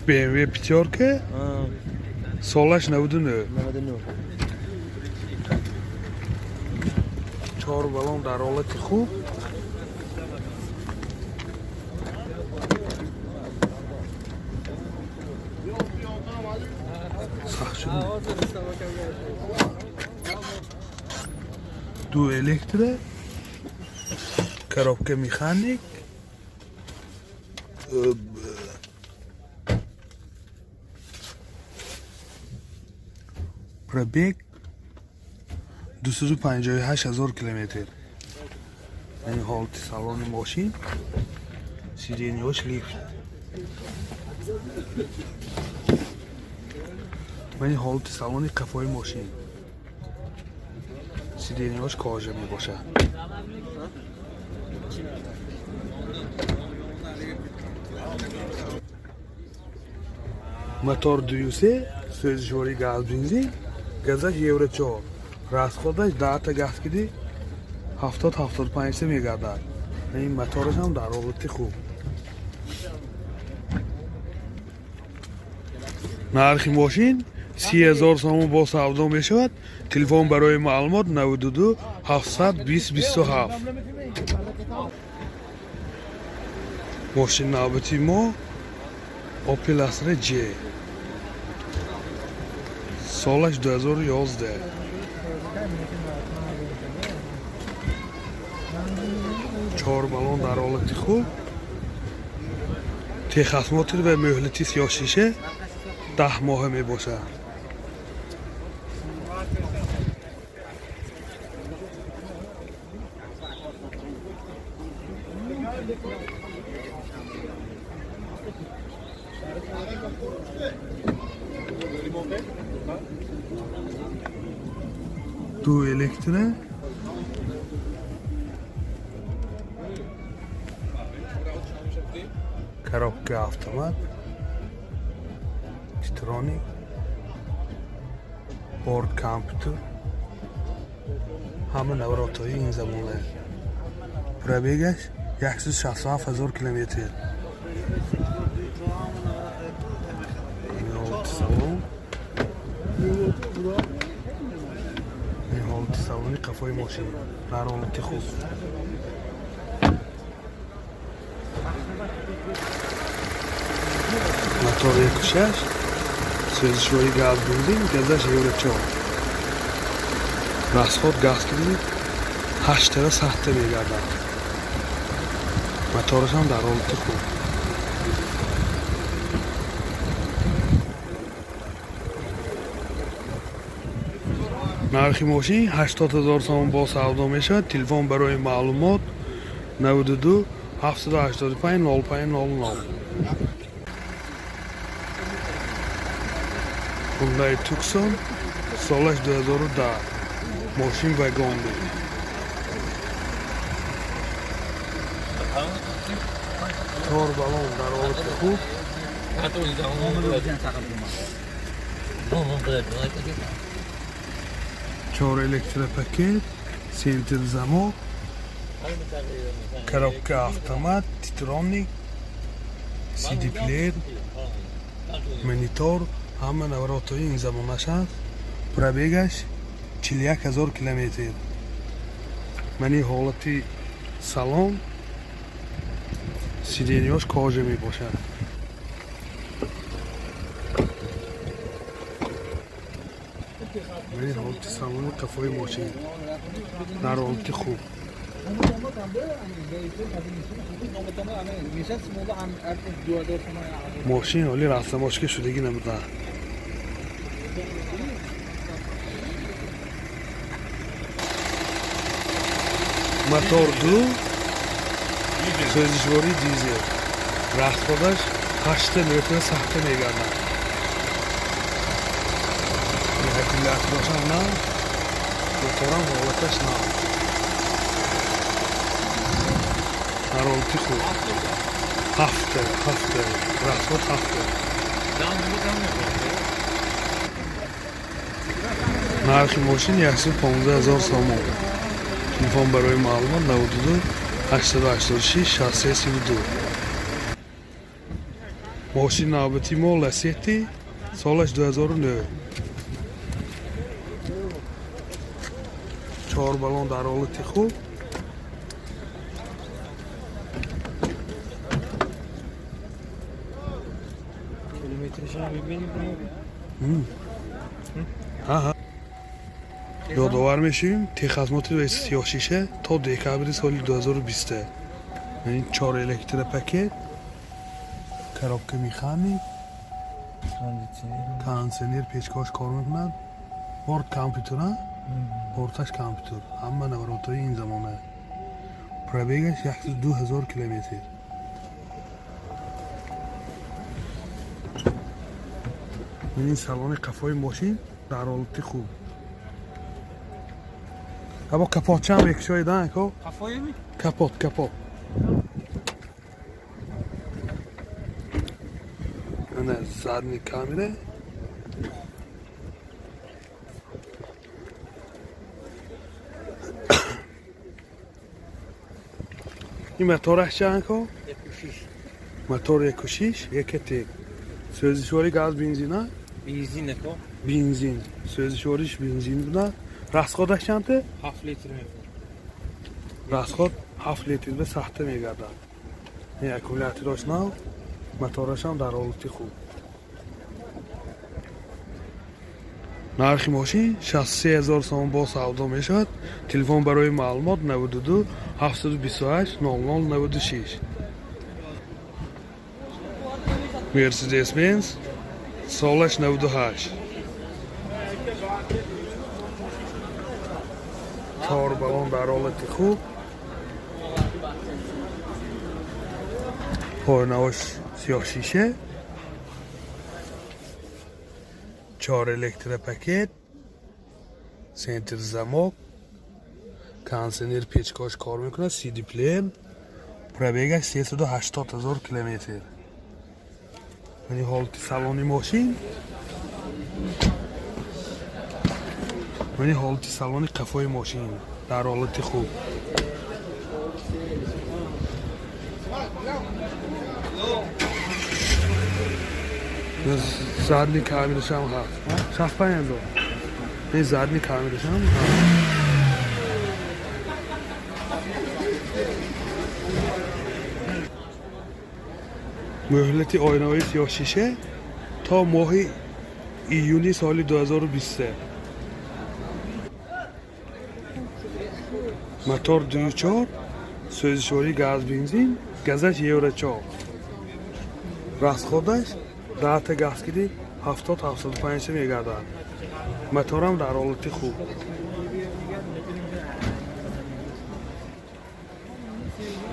BMW пятёрка, солаш 99. 99. Чор баллон дар ҳолати хуб. Сахт шуд. Ду электро, коробка механик, пробег 258 ҳазор километр. Ин ҳолати салони мошин, сиденья ш лифт. Ва ин ҳолати салони қафои мошин. Сиденья ш кожа мебошад. Мотор 2,3, сӯзишвории газ бензин, газаш евро 4. Расход аш 10 та газ киди 70-75 мегардад. Ин мотораш ҳам дар ҳолати хуб. Нархи мошин 30 000 сомон бо савдо мешавад. Телефон барои маълумот 92 720 27. Мошин навбати мо Opel Astra J. Солаш 2011. Чор баллон дар ҳолати хуб. Техосмотр ва мӯҳлати сиёҳшиша 10 моҳа мебошад. Ду электро, коробка автомат, Титроник, борт компютер, ҳама наворотҳои ин замона. Пробег аш 167 ҳазор километр. Ин ҳолати салон, ин ҳолати салони қафои мошин дар ҳолати хуб. Мотор 1,6, сӯзишвории газ бензин, газаш евро 4. Расход газ киди ҳаштара сахта мегардад. Мотораш ҳам дар ҳолати хуб. Нархи мошин 80 ҳазор сомон бо савдо мешавад. Телефон барои маълумот 92 785 05 00. Hyundai Tucson, солаш 2010. Мошин вагонный. Чор баллон дар ҳолати хуб. Чор электропакет, центр замок, коробка автомат, Титроник, CD плеер, монитор, ҳама наворотҳои ин замонаш аст. Пробег аш 41 ҳазор километр. Мани ҳолати салон, сиденья ш кожа мебошад. Мани ҳолати салони қафои мошин дар ҳолати хуб. Мошин ҳоли растамошка шудагӣ набуда. Мотор ду, сӯзишвории дизел, расход аш ҳашта метра сахта мегардад. Аккумуляторашам нав, моторам ҳолаташ нав, дар ҳолати хуб. Ҳафта ҳафта расход ҳафта. Нархи мошин 115 ҳазор сомон. Телефон барои маълумот 92 886 63 32. Мошини навбати мо Ласетти, солаш 2009. Чор баллон дар ҳолати хуб. Ёдовар мешавем, техосмотри сиёҳшиша то декабри соли 2020. Ин чор электропакет, коробка механик, кондитсионер, печкош кор мекунад, борт компютера, борташ компютер, ҳама наворотҳои ин замона. Пробегаш 102 ҳазор километр. Ин салони қафои мошин дар ҳолати хуб. Або капотчаам мекушоидан ко? Қафоями? Капот, капот. Ана задний камера. Ин мотораш чанд ко? 1.6. Мотор 1.6, 1.1. Сӯзишворӣ газ, бензина? Бензин ко? Бензин. Сӯзишвориш бензин буда. Расходаш чанд? 7 литр мехӯрад. Расход 7 литр ба сахта мегардад. Ин аккумулятораш нав, мотораш ҳам дар ҳолати хуб. Нархи мошин 63 ҳазор сомон бо савдо мешавад. Телефон барои маълумот 92 728 00 96. Мерседес Бенз, солаш 98. Чор баллон дар ҳолати хуб. Пойнавош сиёҳшиша. Чор электропакет, центр замок, кондитсионер, печкош кор мекунад, CD плеер, пробегаш 380 ҳазор километр. Яъне ҳолати салони мошин, яъне ҳолати салони қафои мошин дар ҳолати хуб. Задний камерашам ҳаст. 65 ҳазор. Ин задний камерашам ҳаст. Муҳлати оинаҳои сиёҳшиша то моҳи июни соли 2023. Мотор 2.4, сӯзишворӣ газ, бензин, газаш евро 4. Расходаш даҳта газгири 70-75 мегардад. Моторам дар ҳолати хуб.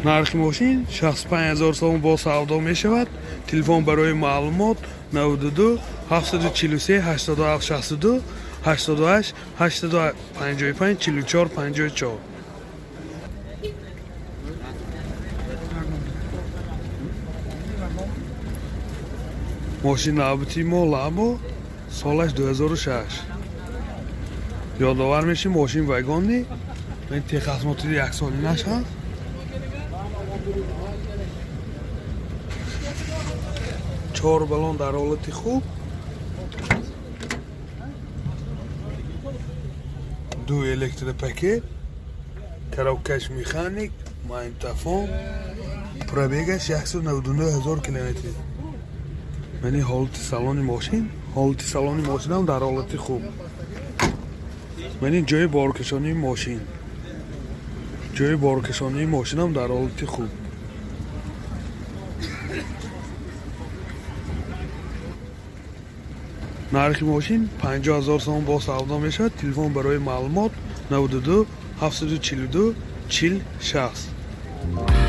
Нархи мошин 65 ҳазор сомон бо савдо мешавад. Телефон барои маълумот 92 743 87 62 88 855 44 54. Мошин навбати мо Лабо, солаш 2006. Ёдовар мешим, мошин вагонный, ин техосмотри яксолинаш ҳаст. Чор баллон дар ҳолати хуб. Ду электропакет, коробкаш механик, магнитофон, пробегаш 199 ҳазор километр. Яъне ҳолати салони мошин, ҳолати салони мошинам дар ҳолати хуб. Яъне ҷои боркашонии мошин. Ҷои боркашонии мошинам дар ҳолати хуб. Нархи мошин 50 ҳазор сомон бо савдо мешавад. Телефон барои маълумот 92 742 40 60.